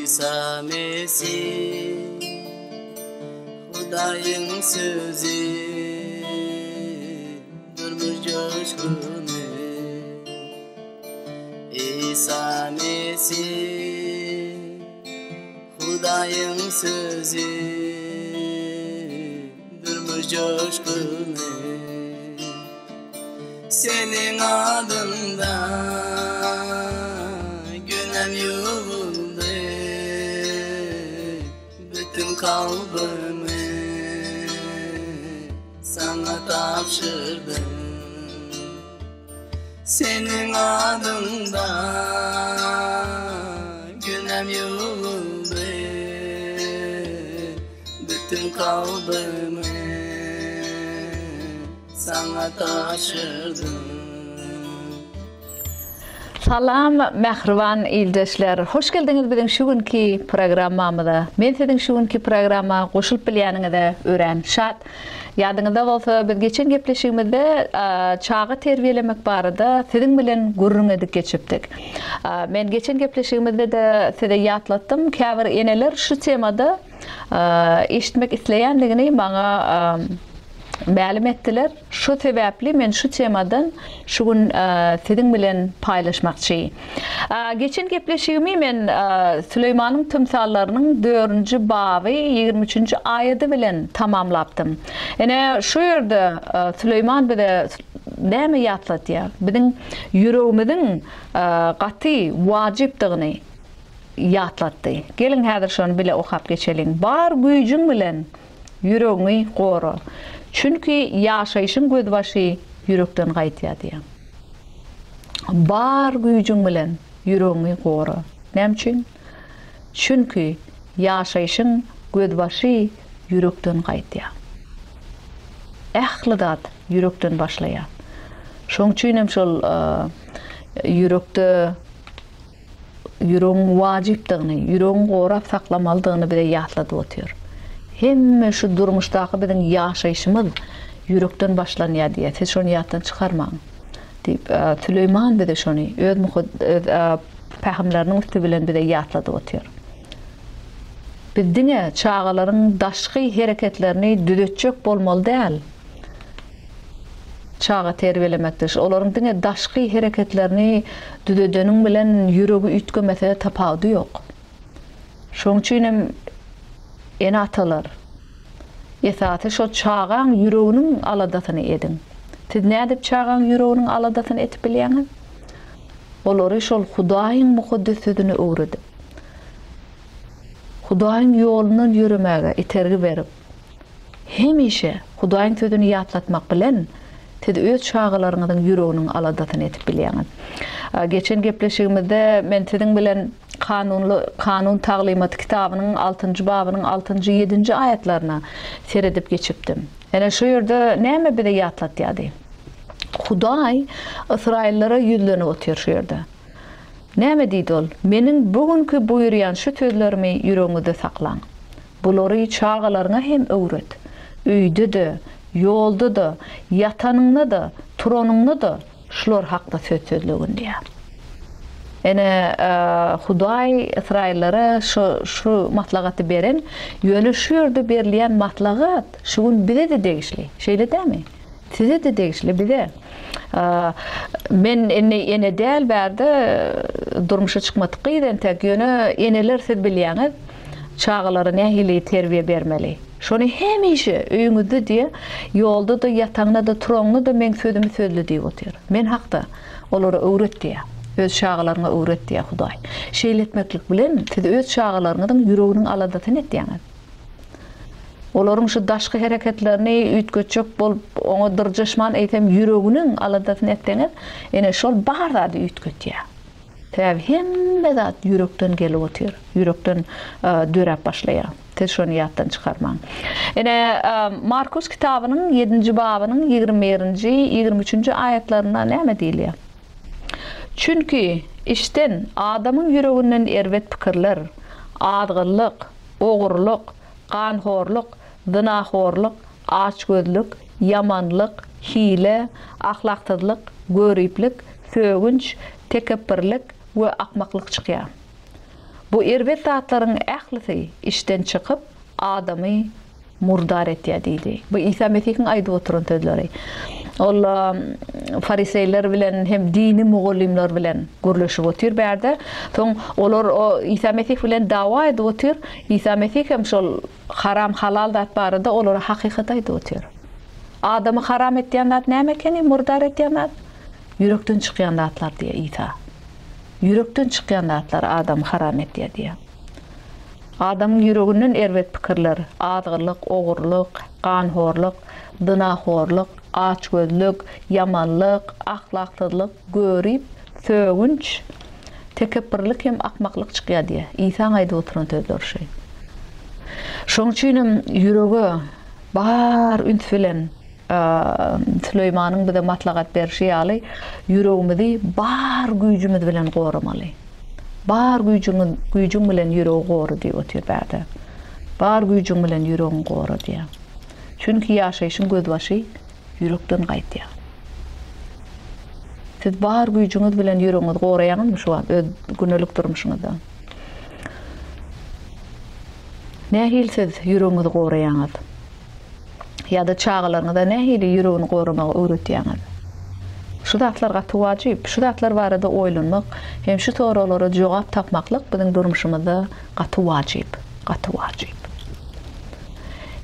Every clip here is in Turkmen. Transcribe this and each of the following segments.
Isa Mesih Hudaýyň sözi Durmuş joşguny Isa Mesih Hudaýyň sözi Durmuş joşguny Seniň adyňda günäm ýuwuldy Bütün kalbymy saňa tabşyrdym Seniň adyňda günäm ýuwuldy Bütün kalbymy Saňa taşyrdym. Salam mähriban ildeşler. Hoş geldiňiz biziň şu günki programmamyza. Men siziň şu günki programma goşulyp bilýäniňize örän şat. Ýadyňyzda bolsa biz geçen gepleşigimizde çaga terbiýelemek barada siziň bilen gürrüň edip geçipdik. Men geçen gepleşigimizde-de size ýatlatdym, käbir eneler şu temada eşitmek isleýändigini maňa mälim etdiler. Şu sebäpli men şu temadan şu gün siziň bilen paýlaşmakçy. Geçen gepleşigimi men Süleýmanyň tymsallarynyň dördünji baby 23-nji aýady bilen tamamlapdym. Ine, şu ýerde Süleýman bize näme ýatladýar? Biziň ýüregimiziň gaty wajypdygyny ýatlatdy. Geliň häzir şony bile okap geçeliň. Bar güýjüň bilen ýüregiňi gora. Çünki ýaşaýşyň gözbaşy ýürekden gaýdýar diýýär. Bar güýjüň bilen ýüregiňi gora. Näme üçin? Çünki ýaşaýşyň gözbaşy ýürekden gaýdýar. Ähli zat ýürekden başlaýar. Şoň üçin hem şol ýürekde ýüregiň wajypdygyny, ýüregiň gorap saklamalydygyny bize ýatladyp otyr. Hemme şu durmuşdaky biziň ýaşaýşymyz ýürekden başlanýar diýýär. Siz şony ýatdan çykarmaň diýip, Süleýman bize şony öz öz pähimleriniň üsti bilen bize ýatladyp otyr. Biz diňe çagalaryň daşky hereketlerini düzetjek bolmaly däl. Çaga terbiýelemekde şu olaryň diňe daşky hereketlerini düzedeniň bilen ýüregi üýtgemese tapawudy ýok. Şoň üçin hem ene-atalar esasy şo çagaň ýüreginiň aladasyny ediň. Siz nädip çagaň ýüreginiň aladasyny edip bilýäňiz? Olary şol Hudaýyň mukaddes sözüni öwredip, Hudaýyň ýolundan ýöremäge itergi berip, Hemişe Hudaýyň Sözüni ýatlatmak bilen, siz öz çagalaryňyzyň ýüreginiň aladasyny edip bilýäňiz. Geçen gepleşigimizde men siziň bilen Kanunly Kanun taglymaty kitabynyň altynjy babynyň altynjy, ýedinji aýatlaryna seredip geçipdim. Ene şu ýerde näme bize ýatlatýardy? Hudaý ysraýyllara ýüzlenip otyr şu ýerde. Näme diýdi ol? Meniň bu günki buýurýan şu sözlerimi ýüregiňizde saklaň. Bulary çagalaryňa hem öwret. Öýde-de, ýolda-da, ýatanyňda-da, turanyňda-da şular hakda söz sözlegin diýýär. Ine, Hudaý ysraýyllara şu, şu maslahaty beren, ýöne şu ýerde berilýän maslahat şu gün bize-de degişli. Şeýle dälmi? Size-de degişli, bize. Men indi ene däl bärde durmuşa çykmadyk gyz entek, ýöne eneler siz bilýäňiz, çagalara nähili terbiýe bermeli. Şony hemişe öýüňizde diýe, ýolda-da, ýataňda-da, turaňda-da meň sözümi sözle diýip otyr. Men hakda olara öwret diýýär. Öz çagalaryňa öwret diýýär Hudaý. Şeýle etmeklik bilen siz öz çagalaryňyzyň ýüreginiň aladasyny etýäňiz. Olaryň şu daşky hereketlerini üýtgetjek bolup, oňa dyrjaşman eýsem ýüreginiň aladasyny etseňiz, ine şol bar zady üýtgetýär. Sebäbi hemme zat ýürekden gelip otyr, ýürekden döräp başlaýar. Siz şony ýatdan çykarmaň. Ine, Markus kitabynyň ýedinji babynyň 21-nji, 23-nji aýatlarynda näme diýilýär? Çünki içden, adamyň ýüreginden erbet pikirler, azgynlyk, ogurlyk, ganhorluk, zynahorluk, açgözlük, ýamanlyk, hile, ahlaksyzlyk, göriplik, sögünç, tekepbirlik we akmaklyk çykýar. Bu erbet zatlaryň ählisi içden çykyp, adamy murdar etýär diýdi. Bu Isa Mesihiň aýdyp oturan sözleri. Ol fariseýler bilen hem dini mugallymlar bilen gürleşip otyr bärde. Soň olar o Isa Mesih bilen dawa edip otyr. Isa Mesih hem şol haram halal zat barada olara hakykat aýdyp otyr. Adamy haram etýän zat näme ekeni, murdar etýän zat? Ýürekden çykýan zatlar diýýär Isa. Ýürekden çykýan zatlar adamy haram etýär diýýär. Adamyň ýüreginden erbet pikirler, azgynlyk, ogurlyk, ganhorluk, zynahorluk, açgözlük, ýamanlyk, ahlaksyzlyk, görip, sögünç, tekepbirlik hem akmaklyk çykýar diýýär. Isaň aýdyp oturan sözleri şu. Şonuň üçinem ýürege bar üns bilen Süleýmanyň bize maslahat berşi ýaly, ýüregimizi bar güýjümiz bilen goramaly. Bar güýjüňiz, güýjüň bilen ýüregi gora diýip otyr bärde. Bar güýjüň bilen ýüregiňi gora diýýär. Çünki ýaşaýşyň gözbaşy ýürekden gaýdýar. Siz bar güýjüňiz bilen ýüregiňizi goraýaňyzmy şu wagt öz gündelik durmuşyňyzda? Nähili siz ýüregiňizi goraýaňyz? Ýa-da çagalaryňyza nähili ýüregini goramagy öwretýäňiz? Şu zatlar gaty wajyp. Şu zatlar barada oýlanmak hem şu soraglara jogap tapmaklyk biziň durmuşymyzda gaty wajyp. Gaty wajyp.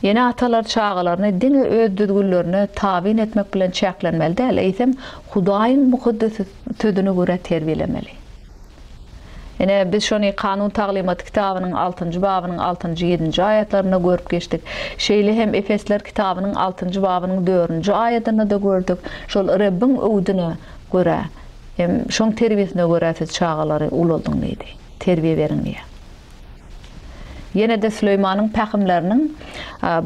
Ene-atalar çagalaryny diňe öz düzgünlerine tabyn etmek bilen çäklenmeli däl, eýsem, Hudaýyň Mukaddes Sözüne görä terbiýelemeli. Ine, biz şony Kanun taglymaty kitabynyň altynjy babynyň altynjy, ýedinji aýatlarynda görüp geçdik. Şeýle hem Efesler kitabynyň altynjy babynyň dördünji aýadynda-da gördük. Şol Rebbiň öwüdine görä hem şoň terbiýesine görä siz çagalary ulaldyň diýdi. Terbiýe beriň diýýär. Ýene-de Süleýmanyň pähimleriniň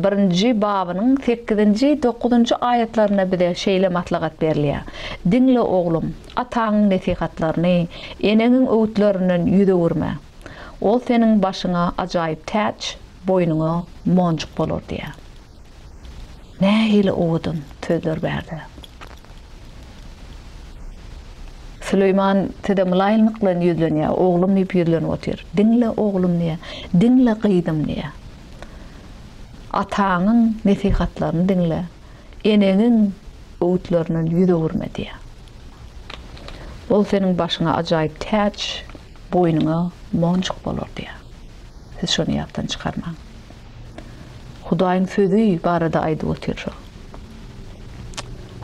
birinji babynyň sekizinji, dokuzynjy aýatlarynda bize şeýle maslahat berilýär, Diňle, oglum, ataňyň nesihatlaryny, eneňiň öwütlerinden ýüz öwürme. Ol seniň başyňa ajaýyp täç, boýnuňa monjuk bolar diýýär. Nähili owadan sözler bärde. Süleýman size mylaýymlyk bilen ýüzlenýär, oglum diýip ýüzlenip otyr. Diňle oglum diýýär, diňle gyzym diýýär. Ataňyň nesihatlaryny diňle, eneňiň öwütlerinden ýüz öwürme diýýär. Ol seniň başyňa ajaýyp täç, boýnuňa monjuk bolar diýýär. Siz şony ýatdan çykarmaň. Hudaýyň sözi barada aýdyp otyr şol.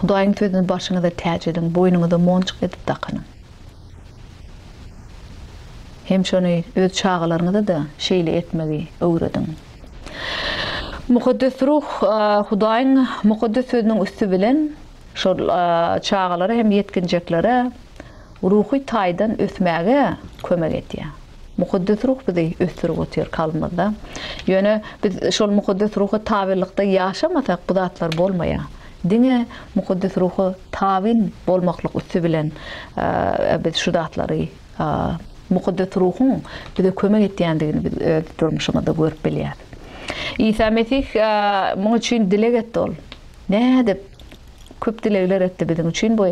Hudaýyň sözüni başyňyza täç ediň, boýnuňyza monjuk edip dakynyň. Hem şony öz çagalaryňyza-da şeýle etmegi öwrediň. Mukaddes Ruh Hudaýyň mukaddes sözüniň üsti bilen şol çagalara hem ýetginjeklere ruhy taýdan ösmäge kömek edýär. Mukaddes Ruh bizi ösdürip otyr kalbymyzda. Ýöne biz şol Mukaddes Ruha tabynlykda ýaşamasak bu zatlar bolmaýar. Diňe Mukaddes Ruha tabyn bolmaklyk üsti bilen biz şu zatlary Mukaddes Ruhuň bize kömek etýändigini biz öz durmuşymyzda görüp bilýäris. Isa Mesih muň üçin dileg etdi ol. Nädip? Köp dilegler etdi biziň üçin. Bu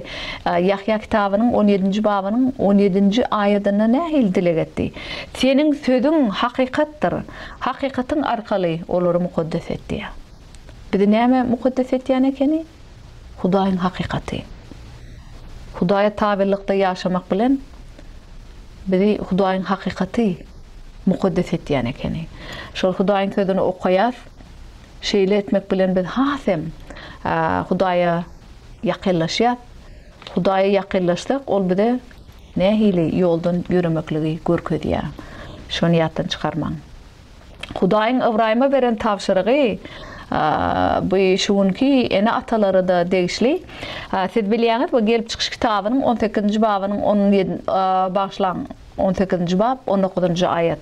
Ýahýa kitabynyň on ýedinji babynyň on ýedinji aýadynda nähili dileg etdi? Seniň sözüň hakykatdyr. Hakykatyň arkaly olary mukaddes et diýýär. Bizi näme mukaddes etýän ekeni? Hudaýyň hakykaty. Hudaýa tabynlykda ýaşamak bilen bizi Hudaýyň hakykaty mukaddes etýän ekeni. Şol Hudaýyň sözüni okaýas. Şeýle etmek bilen biz has hem Hudaýa ýakynlaşýas. Hudaýa ýakynlaşsak, ol bize nähili ýoldan ýöremekligi görkezýär. Şony ýatdan çykarmaň. Hudaýyň Ybraýyma beren tabşyrygy bu şu günki ene-atalara-da degişli. Siz bilýäňiz, bu Gelip çykyş kitabynyň on sekizinji babynyň on ýedi, bagyşlaň, On sekizinji bap, on dokuzynjy aýat.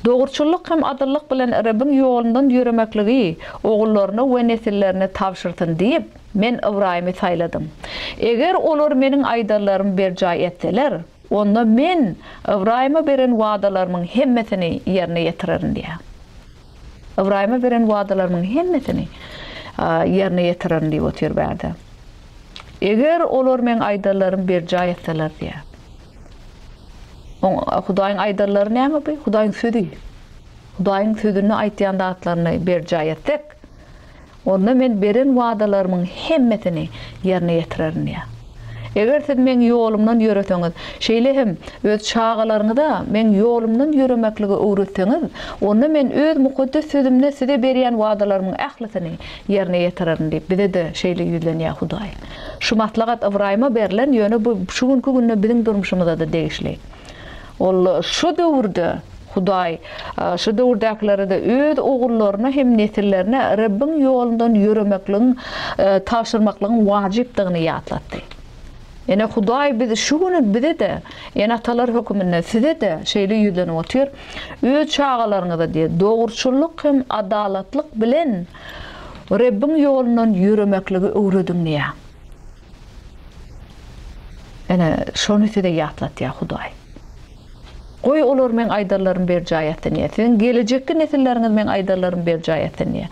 Dogruçyllyk hem adyllyk bilen Rebbiň ýolundan ýöremekligi ogullaryna we nesillerine tabşyrsyn diýip, Men Ybraýymy saýladym. Eger olar Meniň aýdanlarymy berjaý etseler, onda Men Ybraýyma beren wadalarymyň hemmesini ýerine ýetirerin diýýär. Ybraýyma beren wadalarymyň hemmesini ýerine ýetirerin diýip otyr bärde. Eger olar Meň aýdanlarymy berjaý etseler diýýär. Oň Hudaýyň aýdanlary näme bu? Hudaýyň sözi. Hudaýyň sözünde aýtýan zatlaryny berjaý etsek, onda men beren wadalarymyň hemmesini ýerine ýetirerin diýýär. Eger siz meň ýolumdan ýöreseňiz, şeýle hem öz çagalaryňyza meň ýolumdan ýöremekligi öwretseňiz, onda men öz mukaddes sözümde size berýän wadalarymyň ählisini ýerine ýetirerin diýip, bize-de şeýle ýüzlenýär Hudaý. Şu maslahat Ybraýyma berlen, ýöne bu şu günki günde biziň durmuşymyza-da degişli. Ol şu döwürde Hudaý şu döwürdäkilere-de öz ogullaryna hem nesillerine Rebbiň ýolundan ýöremekligiň tabşyrmaklygyň wajypdygyny ýatlatdy. Ine, Hudaý biz şu gün bize-de, ene-atalar höküminde size-de şeýle ýüzlenip otyr, Öz çagalaryňyza diýe, dogruçyllyk hem adalatlyk bilen Rebbiň ýolundan ýöremekligi öwrediň diýýär. Ine, şony size ýatlatýar Hudaý. Goý, olar meň aýdanlarymy berjaý etsin diýýär. Siziň gelejekki nesilleriňiz meň aýdanlarymy berjaý etsin diýýär.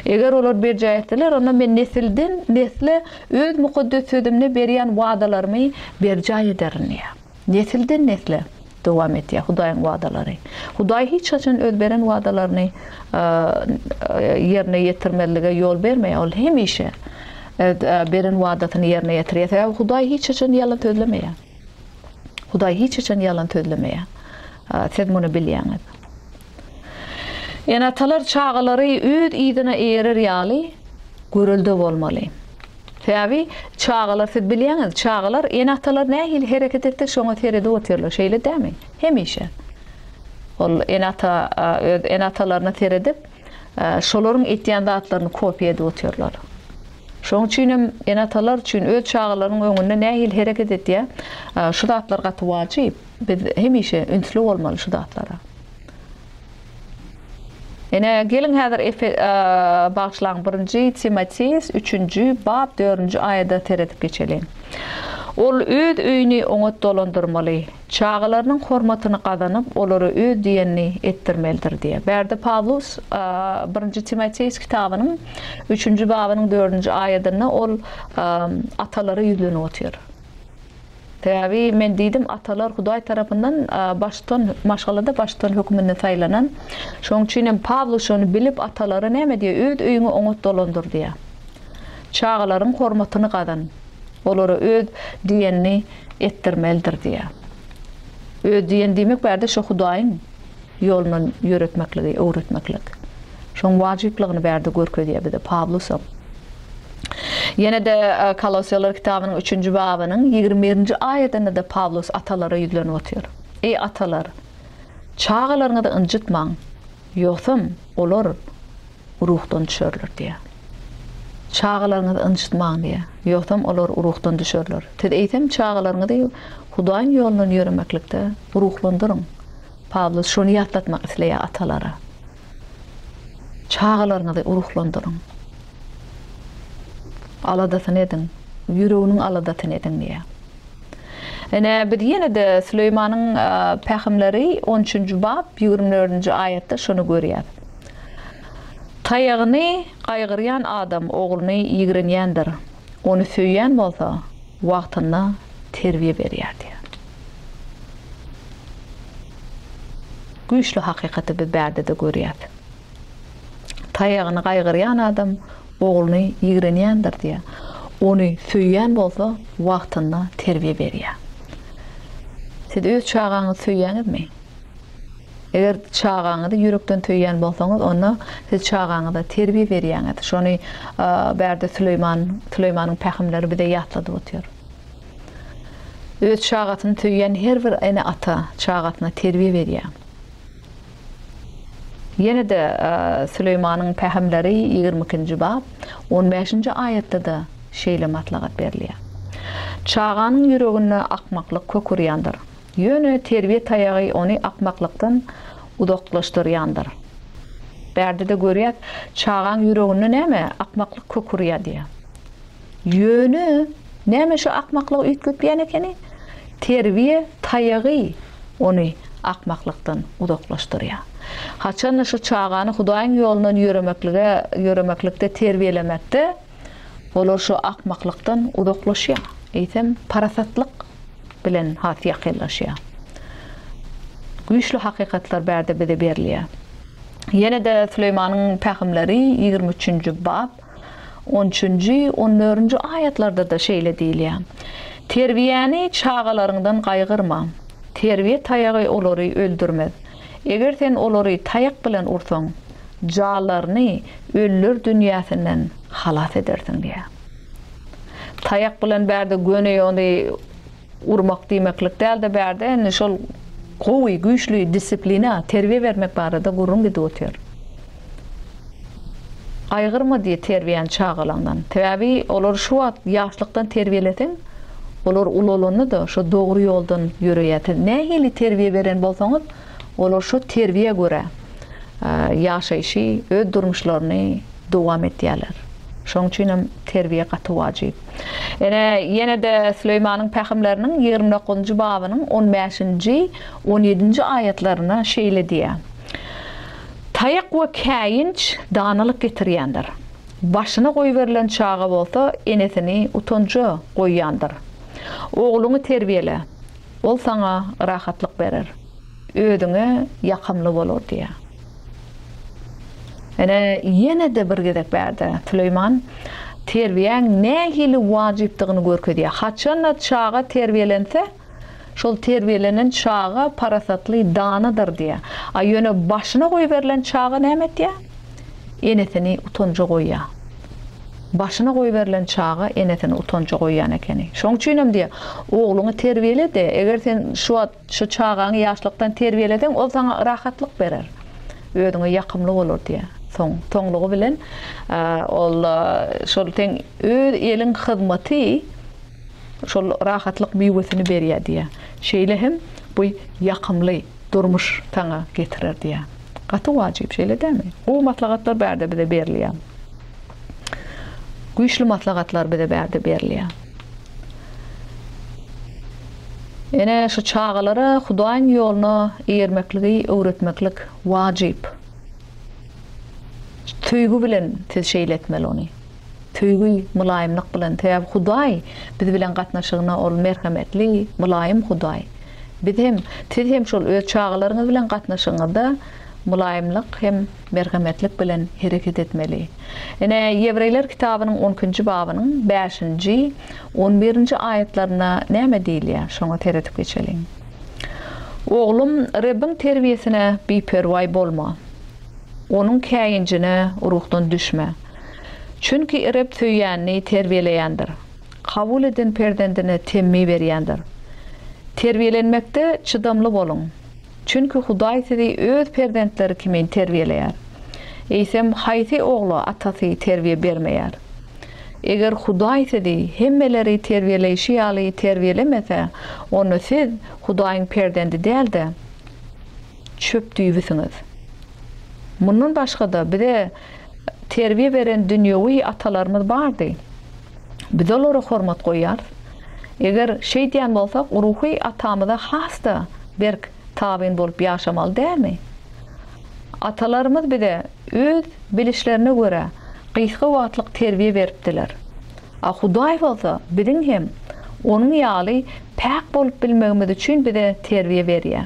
Eger olar berjaý etseler, onda men nesilden nesle öz mukaddes sözümde berýän wadalarymy berjaý ederin diýýär. Nesilden nesle dowam edýär Hudaýyň wadalary. Hudaý hiç haçan öz beren wadalaryny ýerine ýetirmezlige ýol bermeýär. Ol hemişe beren wadasyny ýerine ýetirýär. Sebäbi Hudaý hiç haçan ýalan sözlemeýär. Hudaý hiç haçan ýalan sözlemeýär. Siz muny bilýäňiz. Ene-atalar çagalary öz yzyna eýerer ýaly görelde bolmaly. Sebäbi çagalar siz bilýäňiz, çagalar ene-atalar nähili hereket etse şoňa seredip otyrlar, şeýle dälmi? Hemişe. Ol ene-ata öz ene-atalaryna seredip, şolaryň etýän zatlaryny kopiýa edip otyrlar. Şonuň üçin hem ene-atalar üçin öz çagalarynyň öňünde nähili hereket edýär, şu zatlar gaty wajyp. Biz hemişe ünsli bolmaly şu zatlara. Ine, geliň häzir Efe, bagyşlaň, birinji Timoteus üçünji bap dördünji aýada seredip geçeliň. Ol öz öýüni oňat dolandyrmaly, çagalarynyň hormatyny gazanyp, olara öz diýenini etdirmelidir diýýär. Bärde Pawlus birinji Timoteus kitabynyň üçünji babynyň dördünji aýadynda ol atalara ýüzlenip otyr. Sebäbi men diýdim, atalar Hudaý tarapyndan baştutan, maşgalada baştutan hökmünde saýlanan. Şonuň üçin hem Pawlus şony bilip atalara näme diýýär? Öz öýüňi oňat dolandyr diýýär. Çagalaryň hormatyny gazan. Olara öz diýenini etdirmelidir diýýär. Öz diýen diýmek bärde şo Hudaýyň ýolundan ýöretmekligi, öwretmeklik. Şoň wajyplygyny bärde görkezýär bize Pawlusam. Ýene-de Kolosýalar kitabynyň üçünji babynyň 21-nji aýadynda-da Pawlus atalara ýüzlenip otyr. Eý atalar, çagalaryňyzy ynjytmaň, ýogsam olar ruhdan düşerler diýýär. Çagalaryňyzy ynjytmaň diýýär, ýogsam olar ruhdan düşerler. Siz eýsem çagalaryňyzy Hudaýyň ýolundan ýöremeklikde ruhlandyryň. Pawlus şony ýatlatmak isleýär atalara. Çagalaryňyzy ruhlandyryň. Aladasyny ediň. Ýüreginiň aladasyny ediň diýýär. Ine, biz ýene-de Süleýmanyň pähimleri on üçünji bap, 24-nji aýatda şony görýäris. Taýagyny gaýgyrýan adam ogluny ýigrenýändir, ony söýýän bolsa, wagtynda terbiýe berýär diýýär. Güýçli hakykaty biz bärde-de görýäs. Taýagyny gaýgyrýan adam ogluny ýigrenýändir diýýär. Ony söýýän bolsa, wagtynda terbiýe berýär. Siz öz çagaňyzy söýýäňizmi? Eger çagaňyzy ýürekden söýýän bolsaňyz, onda siz çagaňyza terbiýe berýäňiz. Şony bärde Süleýman, Süleýmanyň pähimleri bize ýatladyp otyr. Öz çagasyny söýýän her bir ene-ata çagasyna terbiýe berýär. Ýene-de Süleýmanyň pähimleri 22-nji bap, 15-nji aýatda-da şeýle maslahat berilýär. Çaganyň ýüreginde akmaklyk kök urýandyr. Ýöne terbiýe taýagy ony akmaklykdan uzaklaşdyrýandyr. Bärde-de görýäs, çagaň ýüreginde näme, akmaklyk kök urýar diýýär. Ýöne näme şu akmaklygy üýtgetýän ekeni? Terbiýe taýagy ony akmaklykdan uzaklaşdyrýar. Haçanda şu çagany Hudaýyň ýolundan ýöremeklige, ýöremeklikde terbiýelemekde, olar şu akmaklykdan uzaklaşýar. Eýsem, parasatlyk bilen has ýakynlaşýar. Güýçli hakykatlar bärde bize berilýär. Ýene-de Süleýmanyň pähimleri 23-nji bap, on üçünji, on dördünji aýatlarda-da şeýle diýilýär, Terbiýäni çagalaryňdan gaýgyrma, terbiýe taýagy olary öldürmez. Eger sen olary taýak bilen ursaň, janlaryny ölüler dünýäsinden halas edersiň diýýär. Taýak bilen bärde göni ony urmak diýmeklik däl-de, bärde indi şol gowy, güýçli disiplina, terbiýe bermek barada gürrüň gidip otyr. Gaýgyrma diýýär terbiýäni çagalaňdan. Sebäbi olary şu wagt ýaşlykdan terbiýeleseň, olar ulalanda-da şo dogry ýoldan ýöreýär. Siz nähili terbiýe beren bolsaňyz, olar şo terbiýä görä ýaşaýşy, öz durmuşlaryny dowam etýärler. Şonuň üçin hem terbiýe gaty wajyp. Ine, ýene-de Süleýmanyň pähimleriniň 29-njy babynyň on bäşinji, on ýedinji aýatlarynda şeýle diýýär. Taýak we käýinç danalyk getirýändir. Başyna goýberilen çaga bolsa enesini utanja goýýandyr. Ogluňy terbiýele, ol saňa rahatlyk berer, özüňe ýakymly bolar diýýär. Ine, ýene-de bir gezek bärde Süleýman terbiýäň nähili wajypdygyny görkezýär. Haçan-da çaga terbiýelense, Şol terbiýelenen çaga parasatly, danadyr diýýär. A ýöne başyna goýberilen çaga näme etýär? Enesini utanja goýýar. Başyna goýberilen çaga enesini utanja goýýan ekeni. Şoň üçinem diýýär, ogluňy terbiýele-de, eger sen şu wagt şu çagaňy ýaşlykdan terbiýeleseň, ol saňa rahatlyk berer. Özüňe ýakymly bolar diýýär. Soň, soňlugy bilen ol şol seň öz eliň hyzmaty Şol rahatlyk miwesini berýär diýýär. Şeýle hem bu ýakymly durmuş saňa getirer diýýär. Gaty wajyp, şeýle dälmi? Gowy maslahatlar bärde bize berilýär. Güýçli maslahatlar bize bärde berilýär. Ene şu çagalara Hudaýyň ýoluna eýermekligi öwretmeklik wajyp. Söýgi bilen siz şeýle etmeli ony. Söýgi, mylaýymlyk bilen. Sebäbi Hudaý biz bilen gatnaşygynda Ol merhemetli, mylaýym Hudaý. Biz hem, siz hem şol öz çagalaryňyz bilen gatnaşygyňyzda mylaýymlyk hem merhemetlik bilen hereket etmeli. Ine, Ýewreýler kitabynyň on ikinji babynyň bäşinji, on birinji aýatlarynda näme diýilýär, şoňa seredip geçeliň. Oglum, Rebbiň terbiýesine biperwaý bolma. Onuň käýinjine ruhdan düşme. Çünki Reb söýýänini terbiýeleýändir. Kabul eden perzendine temmi berýändir. Terbiýelenmekde çydamly boluň. Çünki Hudaý sizi öz perzentleri kimin terbiýeleýär. Eýsem, haýsy ogla atasy terbiýe bermeýär? Eger Hudaý sizi hemmeleri terbiýeleýşi ýaly terbiýelemese, onda siz Hudaýyň perzendi däl-de, çöp düýbüsiňiz. Mundan başga-da bize terbiýe beren dünýewi atalarymyz bardy. Biz olara hormat goýýarys. Eger şeýdýän bolsak, ruhy Atamyza has-da berk tabyn bolup ýaşamaly dälmi? Atalarymyz bize öz bilişlerine görä gysga wagtlyk terbiýe beripdiler. A Hudaý bolsa biziň hem Onuň ýaly päk bolup bilmegimiz üçin bize terbiýe berýär.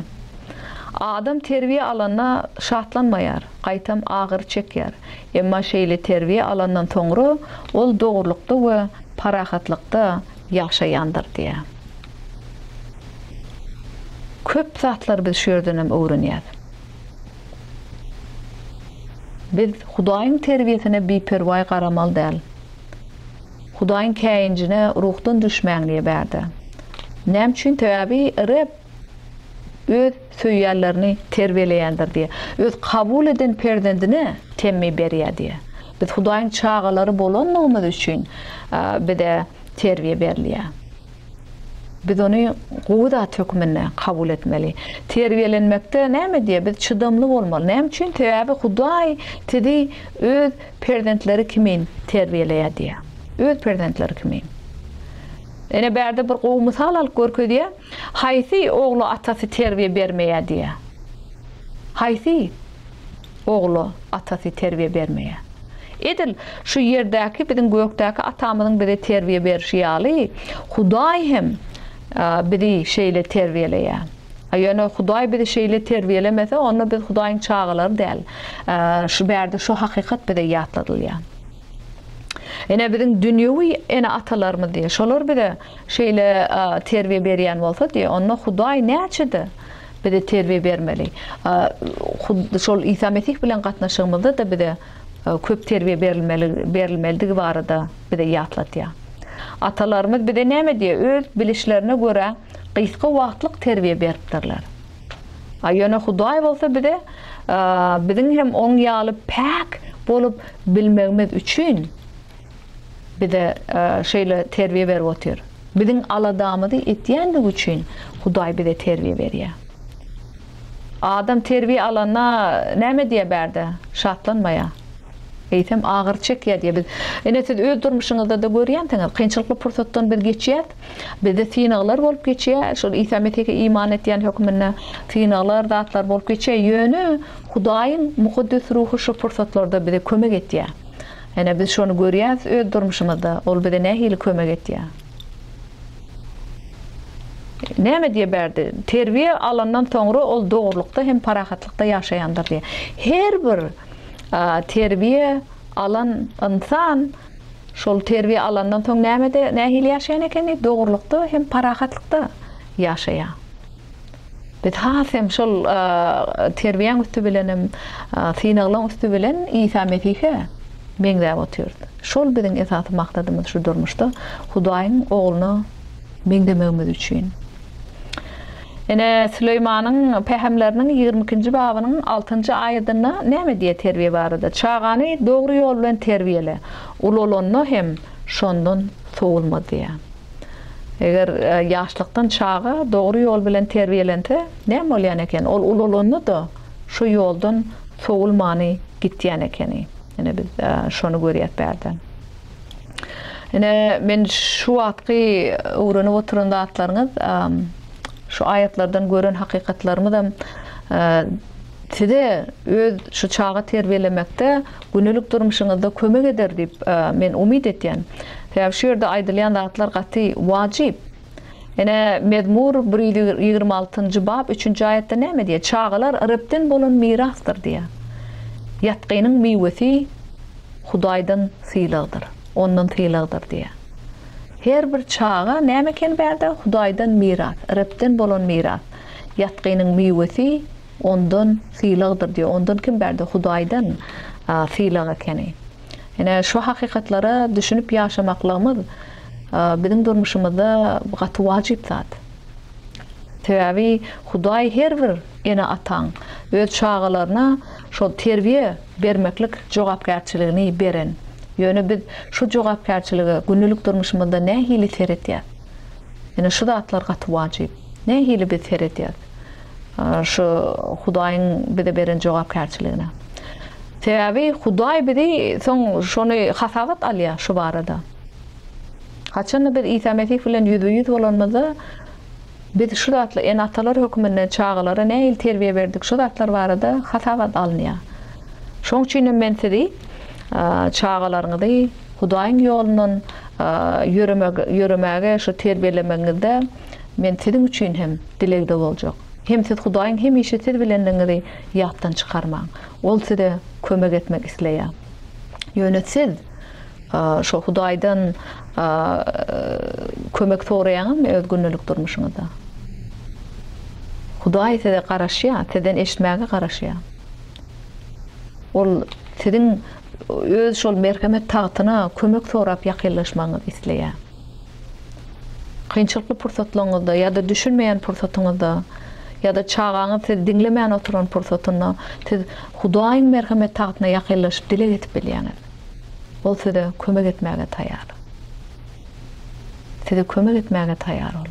Adam terbiýe alanda şatlanmaýar, gaýtam agyry çekýär. Emma şeýle terbiýe alandan soňra ol dogrulykda we parahatlykda ýaşaýandyr diýýär. Köp zatlary biz şu ýerden hem öwrenýäris. Biz Hudaýyň terbiýesine biperwaý garamaly däl. Hudaýyň käýinjine ruhdan düşmäň diýýär bärde. Näme üçin? Sebäbi Reb öz söýýänlerini terbiýeleýändir diýýär. Öz kabul eden perzendine temmi berýär diýýär. Biz Hudaýyň çagalary bolandygymyz üçin bize terbiýe berilýär. Biz ony gowy zat hökmünde kabul etmeli. Terbiýelenmekde näme diýýär? Biz çydamly bolmaly. Näme üçin? Sebäbi Hudaý sizi öz perzentleri kimin terbiýeleýär diýýär. Öz perzentleri kimin. Ine bärde bir gowy mysal alyp görkezýär. Haýsy ogla atasy terbiýe bermeýär diýýär. Haýsy ogla atasy terbiýe bermeýär? Edil şu ýerdäki biziň gökdäki Atamyzyň bize terbiýe berşi ýaly, Hudaý hem bizi şeýle terbiýeleýär. A ýöne Hudaý bizi şeýle terbiýelemese, onda biz Hudaýyň çagalary däl. Şu bärde şu hakykat bize ýatladylýar. Ine biziň dünýewi ene-atalarymyz diýýär. Şolar bize şeýle terbiýe berýän bolsa diýýär, onda Hudaý näçe-de bize terbiýe bermeli. Şol Isa Mesih bilen gatnaşygymyzda-da bize köp terbiýe berilmeli, berilmelidigi barada bize ýatladýar. Atalarymyz bize näme diýýär? Öz bilişlerine görä gysga wagtlyk terbiýe beripdirler. A ýöne Hudaý bolsa bize biziň hem Oň ýaly päk bolup bilmegimiz üçin bize şeýle terbiýe berip otyr. Biziň aladamyzy etýändigi üçin Hudaý bize terbiýe berýär. Adam terbiýe alanda näme diýýär bärde? Şatlanmaýar. Eýsem agyry çekýär diýýär. Biz ine siz öz durmuşyňyzda-da görýänsiňiz, kynçylykly pursatdan biz geçýäs. Bizde synaglar bolup geçýär. Şol Isa Mesihe iman etýän hökmünde synaglar, zatlar bolup geçýär. Ýöne Hudaýyň Mukaddes Ruhy şo pursatlarda bize kömek etýär. Ine biz şony görýäs öz durmuşymyzda, ol bize nähili kömek etýär. Näme diýýär bärde? Terbiýe alandan soňra ol dogrulykda hem parahatlykda ýaşaýandyr diýýär. Her bir terbiýe alan ynsan şol terbiýe alandan soň nämede nähili ýaşaýan ekeni? Dogrulykda hem parahatlykda ýaşaýar. Biz has hem şol terbiýäň üsti bilen hem synaglaryň üsti bilen Isa Mesihe meňzäp otyrys. Şol biziň esasy maksadymyz şu durmuşda Hudaýyň Ogluna meňzemegimiz üçin. Ine, Süleýmanyň pähimleriniň ýigrimi ikinji babynyň altynjy aýadynda näme diýýär terbiýe barada? Çagany dogry ýol bilen terbiýele, ulalanda hem şondan sowulmaz diýýär. Eger ýaşlykdan çaga dogry ýol bilen terbiýelense, näme bolýan eken? Ol ulalanda-da şo ýoldan sowulmany gitýän ekeni. Ine, biz şony görýäs bärde. Ine, men şu wagtky öwrenip oturan zatlaryňyz, şu aýatlardan gören hakykatlarymyzam size öz şu çaga terbiýelemekde gündelik durmuşyňyzda kömek eder diýip men umyt etýän. Sebäbi şu ýerde aýdylýan zatlar gaty wajyp. Ine, Mezmur 126-njy bap 3-nji aýatda näme diýýär? Çagalar Rebden bolan mirasdyr diýýär. Ýatgynyň miwesi Hudaýdan sylagdyr, Ondan sylagdyr diýýär. Her bir çaga näme eken bärde? Hudaýdan miras, Rebden bolan miras. Ýatgynyň miwesi Ondan sylagdyr diýýär. Ondan kim bärde? Hudaýdan sylag ekeni. Ine, şu hakykatlara düşünip ýaşamaklygymyz biziň durmuşymyzda gaty wajyp zat. Sebäbi Hudaý her bir ene-ataň öz çagalaryna şol terbiýe bermeklik jogapkärçiligini beren. Ýöne biz şu jogapkärçilige gündelik durmuşymyzda nähili seretýäs? Ine şu zatlar gaty wajyp. Nähili biz seredýäs şu Hudaýyň bize beren jogapkärçiligine? Sebäbi Hudaý bizi soň şony hasabat alýar şu barada. Haçanda biz Isa Mesih bilen ýüzbe-ýüz bolanymyzda, biz şu zatlar, ene-atalar hökmünde çagalara nähili terbiýe berdik, şu zatlar barada hasabat alynýar. Şonuň üçin hem men sizi çagalaryňyzy Hudaýyň ýolundan ýöremek, ýöremäge şu terbiýelemegiňizde men siziň üçin hem dilegde boljak. Hem siz Hudaýyň hemişe siz bilendigiňizi ýatdan çykarmaň. Ol size kömek etmek isleýär. Ýöne siz Şo Hudaýdan kömek soraýaňyzmy öz gündelik durmuşyňyzda? Hudaý size garaşýar, sizden eşitmäge garaşýar. Ol siziň öz şol merhemet tagtyna kömek sorap ýakynlaşmagyňyzy isleýär. Kynçylykly pursatlaryňyzda ýa-da düşünmeýän pursatyňyzda ýa-da çagaňyz sizi diňlemän oturan pursatynda siz Hudaýyň merhemet tagtyna ýakynlaşyp dileg edip bilýäňiz. Ol size kömek etmäge taýýar. Size kömek etmäge taýýar ol.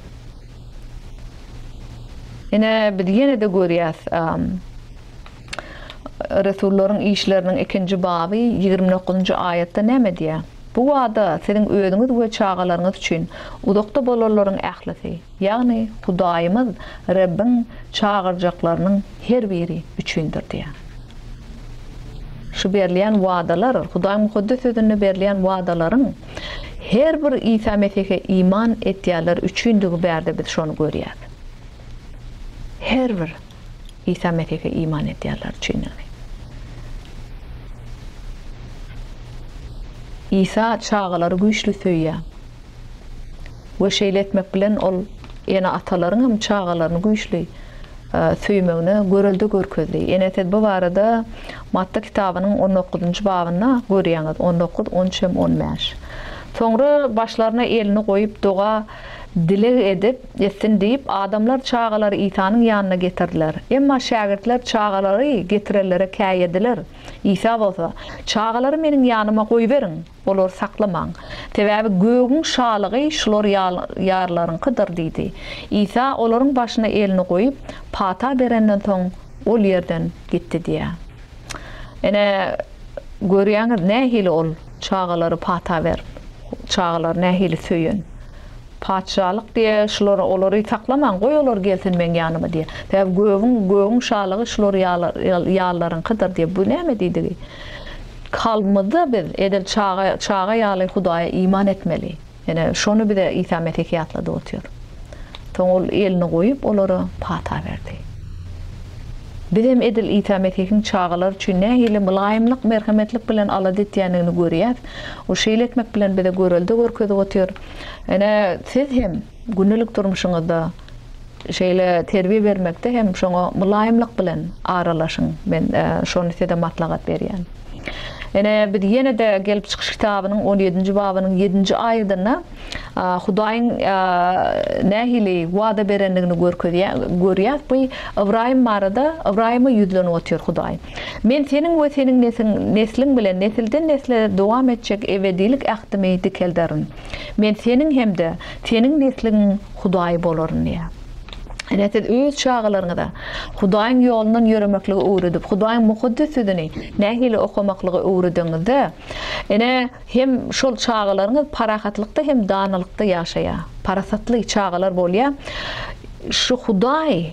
Ine, biz ýene-de görýäs, Resullaryň işleriniň ikinji baby 29-njy aýatda näme diýýär? Bu wada siziň özüňiz we çagalaryňyz üçin, uzakda bolanlaryň ählisi, ýagny Hudaýymyz Rebbiň çagyrjaklarynyň her biri üçindir diýýär. Şu berilýän wadalar, Hudaýyň Mukaddes Sözünde berilýän wadalaryň her bir Isa Mesihe iman etýänler üçindigi bärde biz şony görýäs. Her bir Isa Mesihe iman edýänler üçindigini. Isa çagalary güýçli söýýär. We şeýle etmek bilen ol ene-atalaryň hem çagalaryny güýçli söýmegine görelde görkezdi. Ene siz bu barada Matta kitabynyň on dokuzynjy babynda görýäňiz, on dokuz, on üç hem on bäş. Soňra başlaryna elini goýup doga dileg edip etsin diýip, adamlar çagalary Isanyň ýanyna getirdiler. Emma şägirtler çagalary getirenlere käýediler. Isa bolsa, Çagalary meniň ýanyma goýberiň, olary saklamaň. Sebäbi gögüň şalygy şular ýalylaryňkydyr diýdi. Isa olaryň başyna elini goýup, pata berenden soň, ol ýerden gitdi diýýär. Ine, görýäňiz, nähili ol çagalary pata berip, çagalary nähili söýen. Patyşalyk diýýär, şular, olary saklamaň, goý olar gelsin meň ýanyma diýýär. Sebäbi gögüň, gögüň şalygy şular ýalylaryňkydyr diýýär. Bu näme diýdigi? Kalbymyzda biz edil çaga, çaga ýaly Hudaýa iman etmeli. Ine, şony bize Isa Mesih ýatladyp otyr. Soň ol elini goýup, olara pata berdi. Bizem edil Isa Mesihiň çagalar üçin nähili mylaýymlyk, merhemetlik bilen alada etýändigini görýäs. Ol şeýle etmek bilen bize görelde görkezip otyr. Ine, siz hem gündelik durmuşyňyzda şeýle terbiýe bermekde hem şoňa mylaýymlyk bilen aralaşyň. Men şony size maslahat berýän. Ine, biz ýene-de Gelip çykyş kitabynyň on ýedinji babynyň ýedinji aýadynda Hudaýyň nähili wada berendigini görkezýär, görýäs. Bu Ybraýym barada, Ybraýyma ýüzlenip otyr Hudaý. Men seniň we seniň nesiň, nesliň bilen nesilden-nesle dowam etjek ebedilik ähtimi dikelderin. Men seniň hem-de seniň nesliňiň Hudaýy bolaryn diýýär. Ine, siz öz çagalaryňyza Hudaýyň ýolundan ýöremekligi öwredip, Hudaýyň Mukaddes Sözüni nähili okamaklygy öwredeňizde, ine, hem şol çagalaryňyz parahatlykda hem danalykda ýaşaýar. Parasatly çagalar bolýar. Şu Hudaý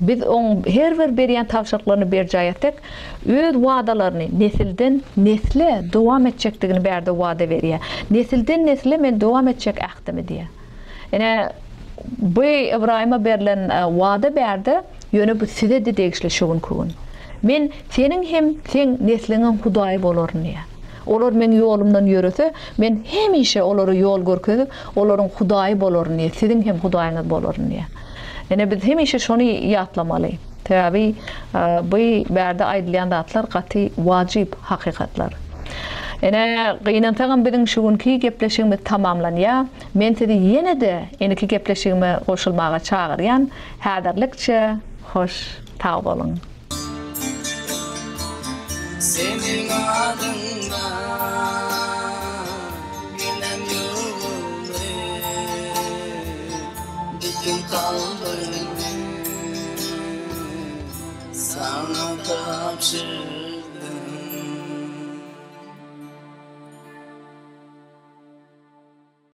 biz Oň her bir berýän tabşyryklaryny berjaý etsek, Öz wadalaryny nesilden nesle dowam etjekdigini bärde wada berýär. Nesilden nesle men dowam etjek ähtimi diýýär. Ine, bu Ybraýyma berlen wada bärde, ýöne bu size-de degişli şu günki gün. Men seniň hem seň nesliňiň Hudaýy bolaryn diýýär. Olar meň ýolumdan ýörese, men hemişe olara ýol görkezip, olaryň Hudaýy bolaryn diýýär, siziň hem Hudaýyňyz bolaryn diýýär. Ine, biz hemişe şony ýatlamaly. Sebäbi bu bärde aýdylýan zatlar gaty wajyp hakykatlar. Ine, gynansagam biziň şu günki gepleşigimiz tamamlanýar. Men sizi ýene-de indiki gepleşigime goşulmaga çagyrýan. Häzirlikçe hoş sag boluň. Seniň adyňda ginem ýuwuldy Bütin kalbymy saňa tabşyrdym.